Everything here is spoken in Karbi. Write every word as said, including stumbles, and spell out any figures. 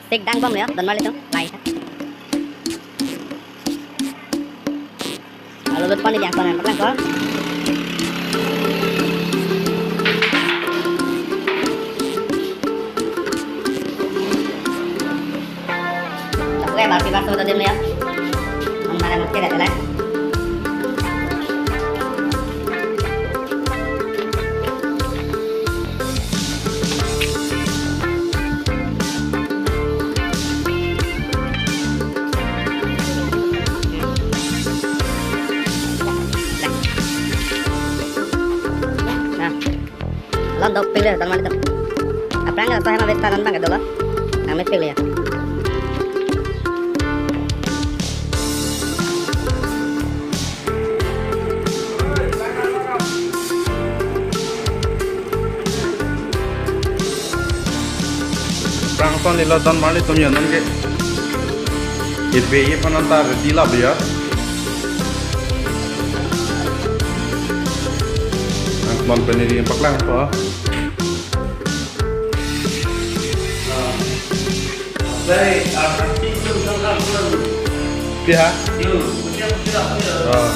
Sik dang bomlo, don marli atum. Lai. Alu lut pon ni yang pon, paklang pon. Oke, bal pibar sudah dem ya. Mana mungkin ada lah. Nah, lon dopik le, don marli atum. Aphrang ke tohai ma besta lon abang ke dolo. Nang mepik le ya. Aphrang ason nilo don marli atum ya non ke. Irbe ye panan ta ready lap ya. Nang non peniri paklang po. Very, uh, I think you don't have to. Piha? You, you have to. Oh.